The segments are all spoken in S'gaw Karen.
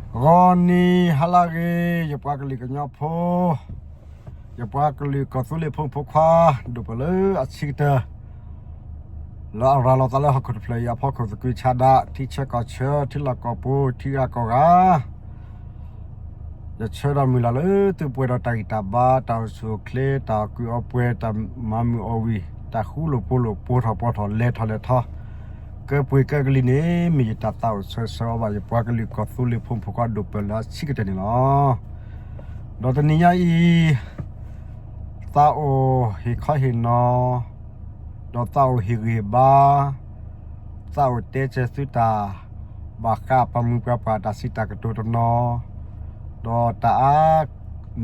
ဂီၤနံၤဟါလၢအဂ့ၤ ယပှၤကလုာ်ကညီဖိ, ယပှၤကလုာ်ကီၢ်သူလ့ၤဖိမုၣ်ဖိခွါ ဒိၣ်ပၢၢ်လၢအဆံးကတၢၢ် လၢအရၤလီၤသးလၢဟီၣ်ခိၣ်တဖျၢၣ်အံၤအဖီခိၣ်သကုၤဆးဒး ထံဆၢကီၢ်ဆၢ ထံလီၢ်ကီၢ်ပူၤ ထံဂၤကီၢ်ဂၤ ယဆၢဒီးမုၢ်လၢ်လၢသုပှဲၤဒီးတၢ်ဂံၢ်တၢ်ဘါ တၢ်အိၣ်ဆူၣ်အိၣ်ချ့ တၢ်အီၣ်ကုးအီပှဲၤ တၢ်မၤမုာ်အီၣ်ဝံၣ် တၢ်ဃူလိာ်ဖိးလိာ် ပိာ်ထီၣ်ပီၤထီၣ် လဲၤထီၣ်လဲၤထီ ကပှ့ၤကကလံၤန့ၣ် မ့ၢ်ယတၢ်သးအိၣ်ဆၢဆၢအီၤဘၣ် ယပှၤကလုာ်ကီၢ်သူလ့ၤဖိမုၣ်ဖိခွါဒိၣ်ပၢၢ်လၢအဆံးကတၢၢ်န့ၣ်လီၤ. ဒီးတနံၤညါအံၤ သးအိၣ်ဟ့ၣ်ခီဟ့ၣ်နီၤ ဒီးသးအိၣ်ဟ့ၣ်ဂံၢ်ဟ့ၣ်ဘါ သးအိၣ်တဲဆၢသုတၢ် ဘၣ်ဃးပှၤမုၢ်ပှၤပှၢ်တၢ်စံးတၢ်ကတိၤတနီၤ ဒီးတၢ်အါ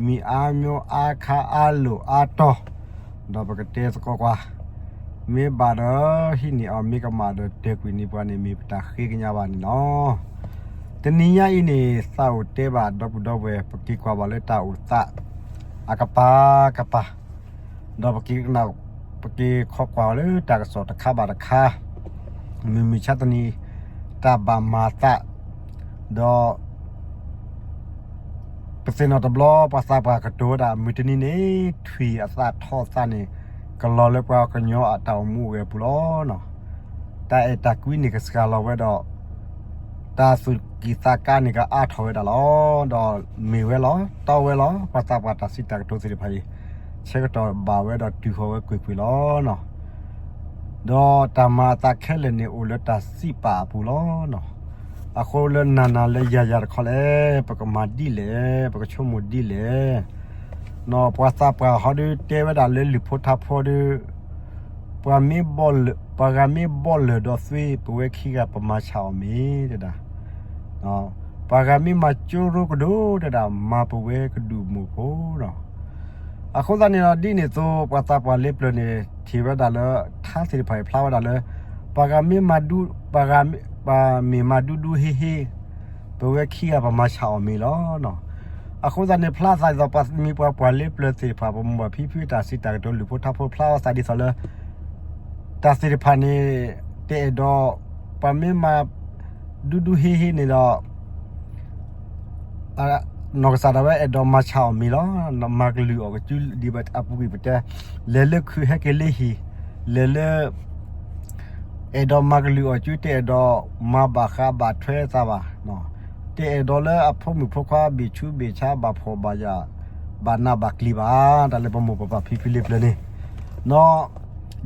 မံၤအါမျိၤအါခါအါလိာ်အါတီၤ ဒီးပကတဲသကိးကွၢ်, မ့ၢ်ဘၣ်ဒီးဟံးန့ၢ်အီၤ မ့ၢ်ကမၣ်ဒီးတဲာ်ကွံာ်န့ၢ်ပှၤန့ၣ် မ့ၢ်ပတၢ်ဃ့ကညးဘၣ်န့ၣ်လီၤ. တနံၤညါအံၤန့ၣ် သးအိၣ်တဲဘၣ်ဒီပုၢ်ဒီဝဲၢ် ပက့ၤကွၢ်ဘၣ်လၢတၢ်အိၣ်သး အကပၤကပၤ ဒီးပက့ၤကနၣ် ပက့ၤခိးကွၢ်လၢတၢ်ကစီၣ်တခါဘၣ်တခါ မုၢ်မုၢ်ဆါတနံၤ တၢ်ဘၣ်မၤသး ဒီး ပသ့ၣ်နီၣ်တဘျီ ပှၤသးပှၢ်ကတိၤဝဲဒၣ် မုၢ်တနံၤန့ၣ် ထွံၣ်အသးထီအသးန့ၣ် ကလီၤလၢပှၤကညီအတၢ်အိၣ်မူအိၣ်ဂဲၤအပူၤလီၤ. တၢ်အဲၣ်တၢ်ကွံန့ၣ်ကစှၤလီၤဝဲဒီး တၢ်သူၣ်ကံၢ်သးကါန့ၣ်ကအါထီၣ်ဝဲဒၣ်လီၤ. ဒီးမ့ၢ်ဝဲလီၤ တီဝဲလီၤ ပှၤသးပှၢ်တၢ်စံးတၢ်ကတိၤသ့ၣ်တဖၣ်အံၤ ဆၢကတီၢ်ဘၣ်ဝဲဒီးတုၤဃီၤဝဲကွ့ၢ်ကွ့ၢ်လီၤ. ဒီးတၢ်မၤအသးခဲလၢာ်န့ၣ်အိၣ်လၢတၢ်စံးပာ်အပူၤလီၤ. အဃိလၢနၤနၤလၢယၤယၤတခီလဲၣ် ပကမၤဒ်လဲၣ် ပကဆိကမိၣ်ဒ်လဲၣ် ပှၤသးပှၢ်ဟီဒုးတဲဝဲဒၣ်လၢလုၢ်ဖိထါဖိဒီး ပှၤမ့ၢ်ဘီၣ်လၢၢ်, ပှၤဂၤမ့ၢ်ဘီၣ်လၢၢ်ဒီးသွံၣ် ပဝဲခံဂၤပမၤဆါအီၤမ့ၢ်တဒၣ်, ပှၤဂၤမ့ၢ်မၤကၠိရိကဒိၣ်တဒၣ် မၤပဝဲကဒုၣ်မိၢ်ဖိလီၤ. အဃိသတးန့ၣ်ဒီး ဒ်န့ၣ်အသိး ပှၤသးပှၢ်လ့ပျၢၤန့ၣ် ထံၣ်ဝဲဒၣ်လၢ ထါသ့ၣ်တဖၣ်အံၤဖျါဝဲဒၣ်လၢ ပှၤဂၤမ့ၢ်မၤဒူ, ပှၤဂၤ, ပှၤမ့ၢ်မၤဒူဒူဟ့ဟ့ ပဝဲခံဂၤပမၤဆါအီၤမ့ၢ်လီၤ. အဃိသတးန့ၣ် ဖျါသးဒ်သိး ပှၤမံၤပှၤပှၢ်လ့ပျၢၤသ့ၣ်တဖၣ် ပမိၢ်ပၢ်ဖံဖုတၢ်စံးတၢ်ကတိၤ လုၢ်ဖိထါဖိဖျါအသးဒ်သိးလၢ တၢ်သ့ၣ်တဖၣ်န့ၣ် တအဲၣ်ဒိး ပှၤမ့ၢ်မၤဒူဒူဟ့ဟ့န့ၣ်ဒီး နီၢ်ကစၢ်ဒၣ်ဝဲအဲၣ်ဒိးမၤဆါအီၤမ့ၢ်လီၤ. မၤကလုၢ်အီၣ်ကစုဒ်အပူၤကွံာ်ပတဲ လဲၤလၢခုးဟဲက့ၤလၢဟံၣ် လဲၤလၢ အဲၣ်ဒိးမၤကလုၢ်အီၣ်ကစု တအဲၣ်ဒိးမၤဘၣ်ဃးဘၣ်ထွဲသးဘၣ်, တအဲၣ်ဒိးလၢအဖိမုၣ်ဖိခွါဘ့ၣ်ဆူးဘ့ၣ်ဆါဘၣ်ဖှီၣ်ဘၣ်ယာ် ဘၣ်နးဘၣ်ကျံၤဘၣ်, တၢ်လၢပမိၢ်ပၢ်ဖံဖုလ့ပျၢၤန့ၣ်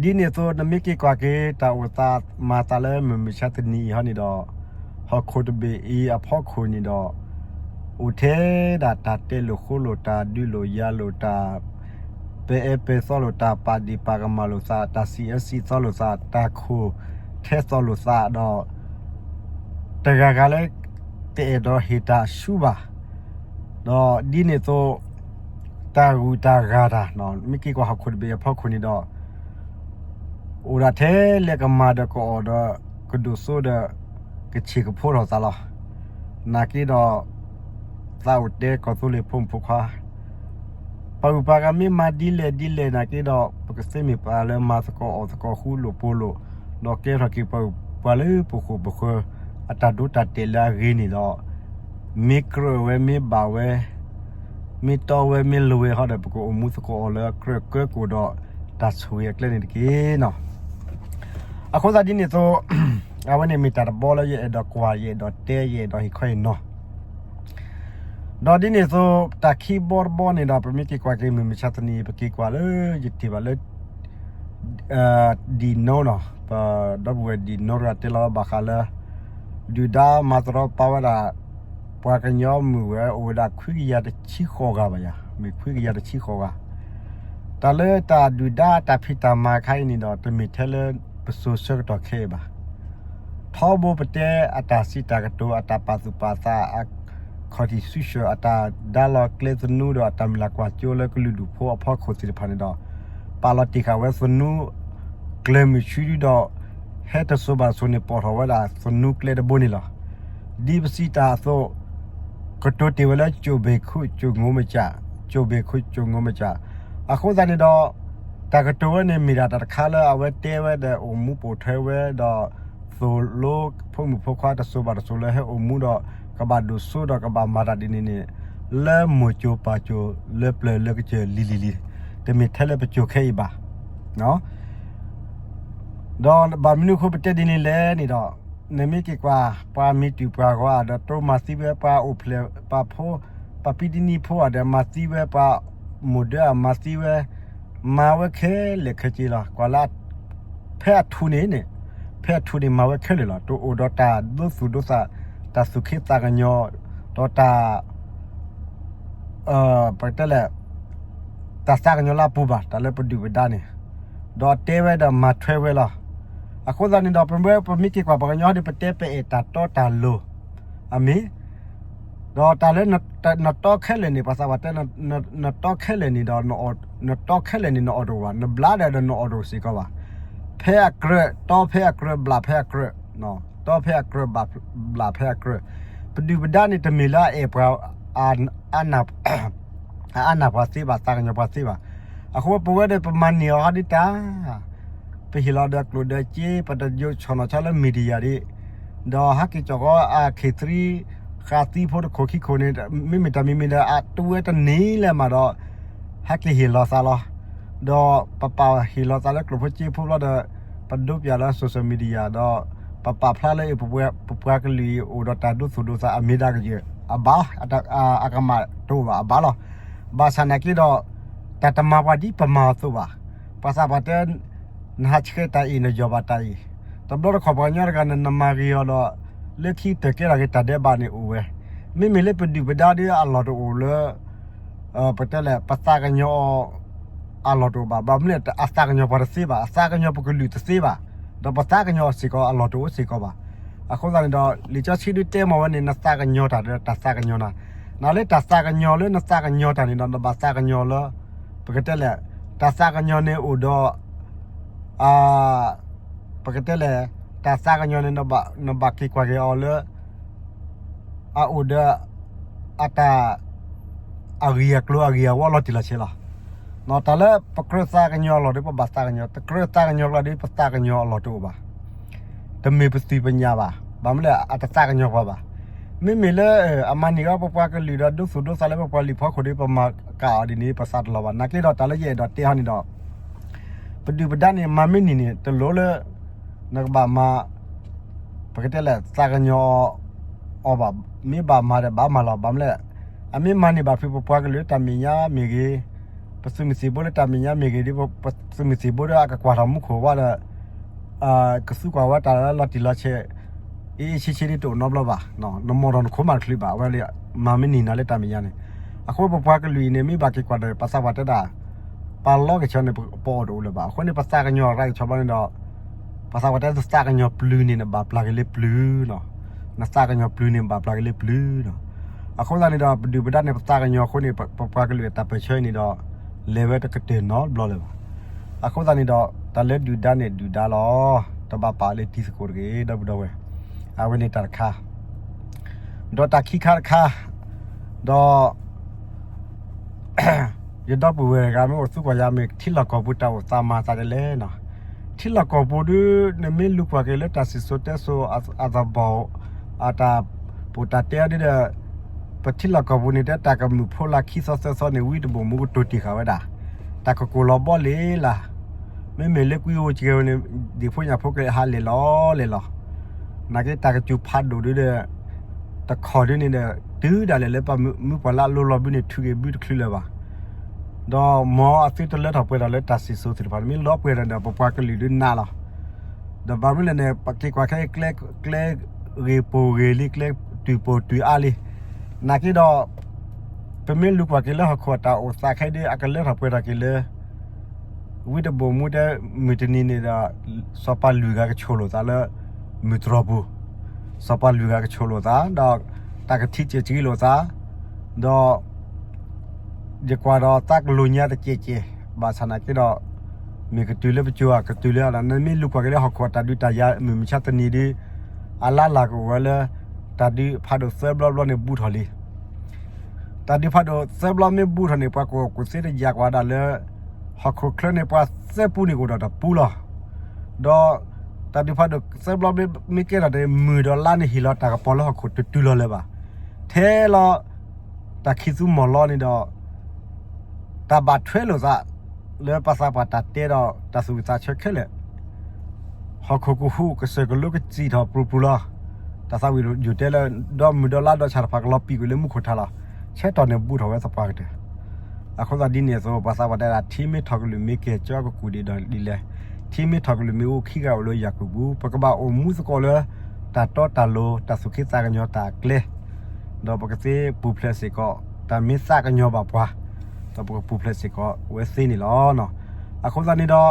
ဒ်န့ၣ်အသိး နမ့ၢ်က့ၤကွၢ်က့ၤ တၢ်အိၣ်သးမၤသးလၢမုၢ်မဆါတနံၤအံၤဟီန့ၣ်ဒီး ဟီၣ်ခိၣ်တဘ့ၣ်အံၤအဖီခိၣ်န့ၣ်ဒီး အိၣ်ထဲဒၣ်တၢ်တဲလိာ်ဃိလိာ် တၢ်ဒုးလိာ်ယၤလိာ် တၢ်ပအဲပသီလိာ် တၢ်ပာ်ဒံးပာ်ကမၣ်လိာ်သး တၢ်စံးအၢစံးသီလိာ်သး တၢ်ခိၣ်ထဲသိးလိာ်သးဒီး တဂၤဂၤလၢ တအဲၣ်ဒိးဟ့ၣ်တၢ်ဆူၣ်ဘၣ် ဒီးဒ်န့ၣ်အသိး တၢ်ဂုၤတၢ်ဂၤတၢ် မ့ၢ်က့ၤကွၢ်ဟီၣ်ခိၣ်တဘ့ၣ်အဖီခိၣ်န့ၣ်ဒီး အိၣ်ဒၣ်ထဲလၢကမၤဒီးကအီၣ်ဒီး ကဒိၣ်စိဒီး ကဆံးကဖိထီၣ်သးလီၤ. နာ်က့ဒီး သးအိၣ်တဲကီၢ်သူလ့ၤဖိမုၣ်ဖိခွါ ပှၤဂုၤပှၤဂၤမ့ၢ်မၤဒ်လဲၣ်ဒ်လဲၣ်နာ်က့ဒီး ပကသ့မ့ၢ်ပှၤလၢမၤသကိးအီၣ်သကိးဃူလိာ်ဖိးလိာ် ဒီးကဲထီၣ်က့ၤပှၤဂုၤပှၤလၢပဃိၣ်ပဃၢၤ အတၢ်ဒိတၢ်တဲာ်လၢအဂ့ၤန့ၣ်ဒီး မ့ၢ်ကြၢးဝဲမ့ၢ်ဘၣ်ဝဲ မ့ၢ်တီဝဲမ့ၢ်လိၤဝဲဟီဒီး ပကအိၣ်မူသကိးအီၤလၢအကြၢးကၢကိၣ်ဒီး တၢ်ဆိၣ်ဂ့ၤအကျဲန့ၣ်တက့ၢ်နီၤ. အဃိသတးဒ်န့ၣ်အသိး အဝဲန့ၣ်မ့ၢ်တၢ်တဘီလၢယအဲၣ်ဒိးကွၢ် ယအဲၣ်ဒိးတဲ ယအဲၣ်ဒိးဟ့ၣ်ခီဟ့ၣ်နီၤ ဒီးဒ်န့ၣ်အသိး တၢ်ခံဘီတဘီန့ၣ်ဒီး ပမ့ၢ်က့ၤကွၢ်က့ၤမုၢ်မဆါတနံၤ ပက့ၤကွၢ်လၢယထံၣ်ဘၣ်လၢ ဒံၣ်နိနီၤ ပဒီပုၢ်ဝဲၢ်ဒံၣ်နိတဂၤတဲလီၤဘၣ်ဃးလၢ ဒုၣ်ဒါမၤတရီပာ်ဝဲဒၣ် ပှၤကညီမုၢ်ဝဲအိၣ်ဝဲဒၣ်ခွံကယၤတဆံဃိးဂၤဘၣ်ယၤ မ့ၢ်ခွံကယၤတဆံဃိးဂၤ တၢ်လၢတၢ်ဒုၣ်ဒါတၢ်ဖံးတၢ်မၤခါအံၤန့ၣ်ဒီး တမ့ၢ်ထဲလၢပစိၤဆၢကတီၢ်ခဲအံၤဘၣ်. ထီဘိပတဲအတၢ်စံးတၢ်ကတိၤ အတၢ်ပာ်သူၣ်ပာ်သး constitution အတၢ်ဒါလီၤကျဲသနူဒီးအတၢ်မုၢ်လၢ်ကွၢ်စိလၢကလုာ်ဒူၣ်ဖိအဖီခိၣ်သ့ၣ်တဖၣ်န့ၣ်ဒီး ပာ်လီၤတ့ၢ်ဃာ်ဝဲသနူ ကျဲမုၢ်ဆူဒီး ဟဲတစိၤဘၣ်တစိၤန့ၣ် ပိာ်ထီၣ်ဝဲဒၣ်သနူကျဲတဘိန့ၣ်လီၤ. ဒ်ပစံးတၢ်အသိး ကတိၤတ့ၢ်ဝဲလၢ ကြိုတင်ခု ကြိုတင်ငိုမကျ ကြိုတင်ခု ကြိုတင်ငိုမကျ အဃိသတးန့ၣ်ဒီး တၢ်ကတိၤဝဲန့ၣ်မ့ၢ်ဒၣ်တၢ်တခါလၢအဝဲတဲဝဲဒီးအိၣ်မူပိာ်ထွဲဝဲဒီး သိၣ်လိဖိမုၣ်ဖိခွါတစိၤဘၣ်တစိၤလၢဟဲအိၣ်မူဒီး ကဘၣ်ဒိၣ်စိဒီးကဘၣ်မၤတၢ်ဒ်န့ၣ်န့ၣ် လၢမိၢ်စိၤပၢ်စိၤလၢပျၢၤလၢကစၢၢ်လံၤလံၤလံၤ, တမ့ၢ်ထဲလၢပစိၤခဲအံၤဘၣ်. ဒီးဘၣ်မနုၤအဃိပတဲဒ်န့ၣ်လဲၣ်န့ၣ်ဒီး, နမ့ၢ်က့ၤကွၢ် ပှၤမံၤတုၤပှၤဂီၤဒီး တိမၤသံဝဲပှၤအိၣ်ဖျဲၣ်ပှၤဖိ, ပှၤပံတနံၤဖိဒီး မၤသံဝဲပှၤ မိၢ်ဒၢအမၤသံဝဲ, မၤဝဲခဲလၢာ်ခဲဆ့လီၤ. ကွၢ်လၢ ဖဲအထူးန့ၣ်န့ၣ်, ဖဲအထူးန့ၣ်မၤဝဲခဲလၢာ်လီၤ. တအိၣ်ဒီးတၢ်ဒိသူၣ်ဒိသး, တၢ်သူၣ်ခ့သးကညီၤ, ဒီးတၢ် ပတဲလဲၣ်, တၢ်သးကညီၤလၢအပူၤဘၣ်, တၢ်လၢပဒုၣ်ပဒါန့ၣ်, ဒီးတဲဝဲဒီးမၤထွဲဝဲလီၤ. အဃိသတးန့ၣ်ဒီး ပမ့ၢ်ပမ့ၢ်က့ၤကွၢ်ပှၤကညီဒီး ပတဲပအဲၣ်တၢ်တီတၢ်လိၤ, အမ့ၢ်, ဒီးတၢ်လၢ နတီခဲလၢာ်န့ၣ် ပှၤသးပှၢ်တဲ နတီခဲလၢာ်န့ၣ်ဒီး နတီခဲလၢာ်န့ၣ် နအီၣ်တအိၣ်ဘၣ်, နဘျါဒီးဒီးနအီၣ်တအိၣ်စ့ၢ်ကီးဘၣ်. ဖဲအကြၢး, တီဖဲအကြၢး, ဘျးဖဲအကြၢး, တီဖဲအကြၢး, ဘျးဖဲအကြၢး, ပဒုၣ်ပဒါန့ၣ် တမ့ၢ်လၢအအဲၣ်ပှၤ အ အနၢ်ပှၤသ့ဘၣ်, သးကညီၤပှၤသ့ဘၣ်. အဃိပဝဲဒီးပမၤန့ၢ်အီၤဟီဒ်တၢ်, ပဟ့ၣ်လီၤဒီးကျိၣ်ဒီးစ့ ပတယိဆီၣ်နီၤဆါလၢ media ဒံး, ဒီးဟဲက့ၤကၠီၣ်ဃီအ ခ့ၣ်သရံ ဃးသံဖိတခိၣ်ခံခိၣ်န့ၣ် မ့မ့ၢ်တၢ်မံၤမံၤဒီး အတဝဲတန့ၢ်လၢၤမးဒီး ဟဲက့ၤဟ့ၣ်လီၤသးလီၤ. ဒီးပပာ်ဟ့ၣ်လီၤသးလၢကျိၣ်ဖိစ့ဖိဘျီဒီး ပဒိပၠးလၢ social media ဒီး ပပာ်ဖျါလၢအ ပပှၤကလုာ်အံၤအိၣ်ဒီးတၢ်ဒိသူၣ်ဒိသးအမ့ၢ်ဒၣ်ကယဲၢ်အဘၣ်, အကမၣ်တအိၣ်ဘၣ်အဘၣ်လီၤ. ဘၣ်ဆၣ်နာ်က့ဒီး တၢ်တမၤပှၤဒ်ပမၤအသိးဘၣ်. ပှၤသးပှၢ်တဲ နဟးဆှဲးတၢ်အံၤ နယီၢ်ဘၣ်တၢ်အံၤ, တဘျီတခီၣ်ပှၤကညီတဂၤန့ၣ် နမၤဂ့ၤအီၤဒီး လၢခံတၢၢ်ကဲထီၣ်က့ၤတၢ်ဒဲးဘးန့ၣ်အိၣ်ဝဲ. မ့မ့ၢ်လၢပဒုၣ်ပဒါဒီးအလီၢ်တအိၣ်လၢ ပတဲလဲၣ် ပသးကညီၤအီၤအလီၢ်တအိၣ်ဘၣ်. ဘၣ်မနုၤလဲၣ် အသးကညီၤပှၤတသ့ဘၣ်, အသးကညီၤပကလုာ်တသ့ဘၣ်, ဒီးပသးကညီၤအီၤစ့ၢ်ကီးအလီၢ်တအိၣ်စ့ၢ်ကီးဘၣ်. အဃိသတးန့ၣ်ဒီး လံာ်စီဆှံဒုးတဲမၤဝဲန့ၣ် နသးကညီၤတၢ်ဒီးတၢ်သးကညီၤနၤ, နလၢတၢ်သးကညီၤလၢနသးကညီၤတၢ်န့ၣ်ဒီး နဘၣ်သးကညီၤလၢ ပကတဲလဲၣ် တၢ်သးကညီၤန့ၣ်အိၣ်ဒီး ပကတဲလဲၣ် တၢ်သးကညီၤန့ၣ် နဘၣ်က့ၤကွၢ်က့ၤအီၤလၢ အအိၣ်ဒီး အတၢ် အဂ့ၢ်အကျိၤအဂ့ၢ်အဝီလီၤတံၢ်လီၤဆဲးလီၤ. တၢ်လၢပကြၢးသးကညီၤအလီၢ်ဒီး ပဘၣ်သးကညီၤ, တကြၢးသးကညီၤကျါဒီး ပသးကညီၤအလီၢ်တအိၣ်ဘၣ်. တမ့ၢ်ပသွံၣ်ပညၣ်ဘၣ်. ဘၣ်မနုၤလဲၣ် အတသးကညီၤပှၤဘၣ်. မ့မ့ၢ်လၢ အမၤန့ၢ်အီၤပပှၤကလုာ်ဒီး ဒိသူၣ်ဒိသးလၢပပှၤလံာ်ဖီခိၣ်ဒီး ပမၤကၣ်အီၤဒ်န့ၣ် ပသးတလီၤဘၣ်. နာ်က့ဒီး တၢ်လၢယအဲၣ်ဒိးတဲဟီန့ၣ်ဒီး ပဒုၣ်ပဒါန့ၣ် မၤမ့ၢ်န့ၢ်န့ၣ် တလိၣ်လၢ နကဘၣ်မၤ ပကတဲလဲၣ် သးကညီၤအီၤဘၣ်. မ့ၢ်ဘၣ်မၤဒီးဘၣ်မၤလီၤ. ဘၣ်မနုၤလဲၣ် အမ့ၢ်မၤန့ၢ်ဘၣ်ဖုးပပှၤကလုာ်တၢ်မဲာ်ညါမ့ၢ်ဂ့ၤ, ပသုးမုၢ်သံၣ်ဘိလၢတၢ်မဲာ်ညါမ့ၢ်ဂ့ၤဒီး ပသုးမုၢ်သံၣ်ဘိဒီးအကကွၢ်ထီၣ်မူခိၣ်ဝဲဒီး ကသူကွၢ်ဝဲတၢ်လၢလီၤတံၢ်လီၤဆဲး အ့ၣ်အ့ၣ်ဆ့ဆ့ဒ်တအိၣ်နီတဘျီဘၣ်. နမိၢ်ဒီးနခိၣ်မးတချုးဘၣ် အဝဲလၢ မၤမ့ၢ်န့ၢ်နၤလၢတၢ်မဲာ်ညါန့ၣ်. အဃိပပှၤကလုာ်အံၤန့ၣ် မ့ၢ်ဘၣ်က့ၤကွၢ်ဒီး ပသးပှၢ်တဲဒၣ် ပာ်လီၤက့ၤဆၢန့ၣ် ပအီၣ်တအိၣ်လၢၤဘၣ်. အဃိန့ၣ် ပသးကညီၤရၤက့ၤဆၢဘျီန့ၣ်ဒီး ပသးပှၢ်တဲ နသးကညီၤပျုၤန့ၣ် နဘၣ်ပျၢ်က့ၤလၢပျုၤနီၤ. နသးကညီၤပျုၤန့ၣ် နဘၣ်ပျၢ်က့ၤလၢပျုၤနီၤ. အဃိသတးန့ၣ်ဒီး ပဒုၣ်ပဒါန့ၣ် ပသးကညီၤအဃိန့ၣ် ပပှၤကလုာ်အတၢ်ပၢၢ်ဆၢအံၤန့ၣ်ဒီး လဲၤဝဲတကတၢၢ်နီတဘျီလၢၤဘၣ်. အဃိသတးန့ၣ်ဒီး တၢ်လၢဒုၣ်ဒါန့ၣ်ဒုၣ်ဒါလီၤ. တဘၣ်ပာ်လၢတံၤသကိးတဂ့ၤ ဒီပုၢ်ဒီဝဲၢ်. အဝဲန့ၣ်တၢ်တခါ ဒီးတၢ်ခံခါတခါ ဒီး ယဒီပုၢ်ဝဲၢ်တဂၤမ့ၢ်အိၣ်သူကွၢ်ယၤ မ့ၢ်ထံလီၢ်ကီၢ်ပူၤတၢ်အိၣ်သးမၤသးဒ်လဲၣ်နီၤ. ထံလီၢ်ကီၢ်ပူၤဒုး နမ့ၢ်လူၤကွၢ်က့ၤလၢတၢ်စံၣ်စိၤတဲစိၤအသဘီၣ် အတၢ်ပူၤတၢ်တဲအီၤဒ်ဒီး ပထံလီၢ်ကီၢ်ပူၤန့ၣ် တဲတၢ်ကမုာ်ဖိလၢခံသီသၢသီန့ၣ် ဝံတဘိၣ်မူကတိၤတ့ၢ်ဃာ်ဝဲဒၣ် တၢ်ကကိၢ်လီၤဘီလ့ၤလၢ် မ့မ့ၢ်လၢကွံအိၣ်ကဲဝဲန့ၣ် ဒံၣ်ဖိညၣ်ဖိကဟးလဲၣ်လီၤလဲၣ်လီၤ. နာ်က့တၢ်ကစူၤဖးဒိၣ်ဒုဒီး တခီဒုန့ၣ်ဒီး တုၤဒၣ်လဲာ်လၢပှၤမုၢ်ပှၢ်လၢအလိၤလီၤဘုန့ၣ် ထုးက့ၤဘုတချုးလၢၤဘၣ်. ဒီးမ်အသုတလၢထီၣ်ပှဲၤထီၣ်လၢတၢ်စံၣ်စိၤသ့ၣ်တဖၣ်န့ၣ် မ့ၢ်လီၤပှဲၤထီၣ်ဒီး ပပှၤကလုာ်ဒုးနးလီၤ. ဒီးဘၣ်မနုၤလဲၣ်န့ၣ် ပက့ၤကွၢ်ခဲအံၤ ကျဲဂ့ၤပိာ်ဂ့ၤလံ ကျဲတုၤပိာ်တုၤအါလံ. နာ်က့ဒီး ပမ့ၢ်လူၤကွၢ်က့ၤလၢဟီၣ်ခိၣ်အတၢ်အိၣ်သးခဲအံၤဒုး အကလၢထီၣ်ပှဲၤထီၣ်က့ၤလၢ ဝံတဘိၣ်မူတဲ မုၢ်တနံၤန့ၣ်ဒီး စီၤပၤလွံၢ်ဂၤကဆိၣ်လိာ်သးလၢ မုၢ်တြီၢ်ပူၤ, စီၤပၤလွံၢ်ဂၤကဆိၣ်လိာ်သး ဒီးတၢ်ကထံၣ်စဲးစံလိာ်သး, ဒီး ယကွၢ်ဒီးသးကလိၤညါတကဲးကဲး, ဘၣ်ဆၣ်နာ်က့ဒီး မ့ၢ်ကတုၤလၢပစိၤဧါ ကတုၤလၢ နမ့ၢ်လူၤကွၢ်က့ၤလၢဟီၣ်ခိၣ်အတၢ်ဒုးတၢ်ယၤ မုၢ်မဆါတနံၤဒုး အလါလၢ်ကအိၣ်ဝဲလၢ တၢ်ဒုးဖးဒိၣ်သၢဘျီဘျီန့ၣ် ဘူးထီၣ်လံ. တၢ်ဒုးဖးဒိၣ်သၢဘျီမ့ၢ်ဘူးထီၣ်န့ၣ် ပှၤကအိၣ်ကူၣ်သ့တယာ်ကွၢ်ဒၣ်လၢ ဟီၣ်ခိၣ်ချၢန့ၣ် ပှၤသၢပူန့ၣ်ကအိၣ်ဒီးတပူလီၤ. ဒီးတၢ်ဒုးဖးဒိၣ်သၢဘျီမ့ၢ်ကဲထီၣ်န့ၣ် မုၢ်ဒီးလါန့ၣ်ဟ့ၣ်လီၤတၢ်ကပီၤလၢဟီၣ်ခိၣ်တတုၤလီၤလၢၤဘၣ်. ထဲလီၤ တၢ်ခံသူမီၢ်လီၤန့ၣ်ဒီး တၢ်ဘၣ်ထွဲလိာ်သး လၢပှၤသးပှၢ်တၢ်တဲဒီးတၢ်သူၣ်ဝံၣ်သးဆၢခဲလၢာ်, ဟီၣ်ခိၣ်ကဟူး ကစၢၢ်ကလိကစံၣ်ထီၣ်ပြူၤပြူၤလီၤ. တၢ်သးဝံၣ်ယိာ်တဲလၢ ဒီမုၢ်ဒီလါဒီးဆၣ်တဖၣ်ကလီၤပံာ်ကွံာ်လၢမူခိၣ်ထးလီၤ. ဆၢကတီၢ်န့ၣ်ဘူးထီၣ်ဝဲသပှၢ်ကတၢၢ်. အဃိသတးဒ်န့ၣ်အသိး ပှၤသးပှၢ်တဲဒၣ် ထံမ့ၢ်ထီၣ်ကလုာ်မ့ၢ်ကဲၣ်ကၠီကကူာ်ဒံးဒီးဒ်လဲၣ်, ထံမ့ၢ်ထီၣ်ကလုာ်မ့ၢ်အိၣ်ခံဂၤအိၣ်လၢယၤကုၢ်ပူၤ, ပကဘၣ်အိၣ်မူသကိးလၢ တၢ်တီတၢ်လိၤ တၢ်သူၣ်က့သးကညီၤတၢ်အကျဲ ဒီးပကသ့ပူၤဖျဲးစ့ၢ်ကီး တၢ်မ့ၢ်သးကညီၤဘၣ်ပှၤ, ဒီးပကပူၤဖျဲးစ့ၢ်ကီးဝဲသ့န့ၣ်လီၤ. အဃိသတးန့ၣ်ဒီး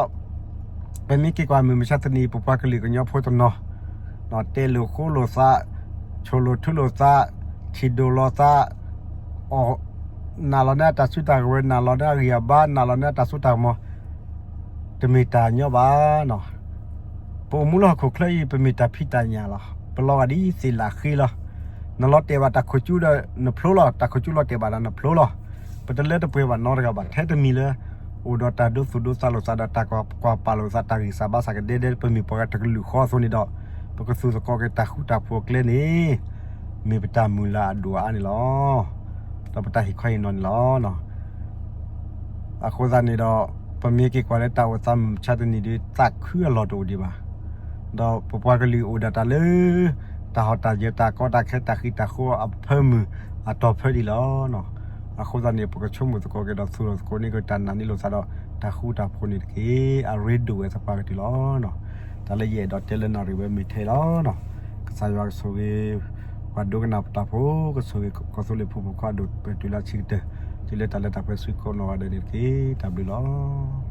ပမ့ၢ်က့ၤကွၢ်မုၢ်မဆါတနံၤ ပပှၤကလုာ်ကညီဖိတနီၤ တဲလိာ်ဃိလိာ်သး, ဆိၣ်လိာ်ထုလိာ်သး, ထံၣ်ဒိၣ်လိာ်သး, အီၣ်, နာ်လီၤန့ၢ်တၢ်စုတၢ်ကဝဲၤ, နာ်လီၤန့ၢ်အဂံၢ်အဘါ, နာ်လီၤန့ၢ်တၢ်စိတၢ်ကမီၤ, တမ့ၢ်တၢ်ညီဘၣ်. ပအိၣ်မူလၢဟီၣ်ခိၣ်ချၢအံၤ ပမ့ၢ်တၢ်ဖံးတၢ်ညၣ်လီၤ. ပလီၤဂာ်ဒ်သ့ၣ်လၣ်ဃ့လီၤ. နလီၤတဲာ်ဘၣ်တၢ်ခိၣ်ကၠူဒီးနဖျိလီၤ, တၢ်ခိၣ်ကၠူလီၤတဲာ်ဘၣ်ဒီးနဖျိလီၤ. ပတလၢတပှဲၤဘၣ်နီတဂၤဘၣ်. ထဲတမံၤလၢ အိၣ်ဒီးတၢ်ဒိသူၣ်ဒိသးလိာ်သးဒီးတၢ်ကွၢ်ပာ်လိာ်သး တၢ်ဂံၢ်စၢ်ဘါစၢ်ကဒဲဒဲ ပမ့ၢ်ပှၤတကလုာ်ဃီအသိးန့ၣ်ဒီး ပကသူၣ်သကိးက့ၤတၢ်ဃူတၢ်ဖိးအကျဲန့ၣ် မ့ၢ်ပတၢ်မုၢ်လၢ်အဒိၣ်အအါန့ၣ်လီၤ. ဒီးပတၢ်ဟ့ၣ်ခီဟ့ၣ်နီၤန့ၣ်လီၤ. အဃိသတးန့ၣ်ဒီး ပမ့ၢ်က့ၤကွၢ်လၢတၢ်အိၣ်သးမုၢ်မဆါတနံၤဒီး သးခုအလီၢ်တအိၣ်ဒံးဘၣ်. ဒီးပပှၤကလုာ်အိၣ်ဒၣ်တၢ်လၢ တၢ်ဟီၣ်တၢ်ယၢၤ တၢ်ကီတၢ်ခဲ တၢ်ဃံးတၢ်ဃီအဖၢမုၢ်အတီၢ်ဖၢဒံးလီၤ. အဃိသတးန့ၣ် ပကဆိကမိၣ်သကိးက့ၤဒီးသူၣ်လီၤသကိးန့ၢ်က့ၤတၢ်နာ်န့ၢ်လိာ်သးဒီး တၢ်ဃူတၢ်ဖိးန့ၣ်တက့ၢ်. အရ့ဒိၣ်ဝဲသပှၢ်ကတၢၢ်လီၤ. တၢ်လၢယအဲၣ်ဒိးတဲလၢနၣ်ရံၣ်ဝဲမ့ၢ်ထဲအံၤလီၤ. ကစၢ်ယွၤကဆိၣ်ဂ့ၤ ပှၤဒိကနၣ်ပတၢ်ဖိ, ကဆိၣ်ဂ့ၤကီၢ်သူလ့ၤဖိမုၣ်ဖိခွါဒိၣ်ပှဲၤတုၤလၢအဆံးကတၢၢ်, တုၤလၢတၢ်လၢတၢ်ပှဲၤဆူကိးနီၢ်ဂၤဒဲးန့ၣ်တက့ၢ်. တၢ်ဘျုးလီၤ.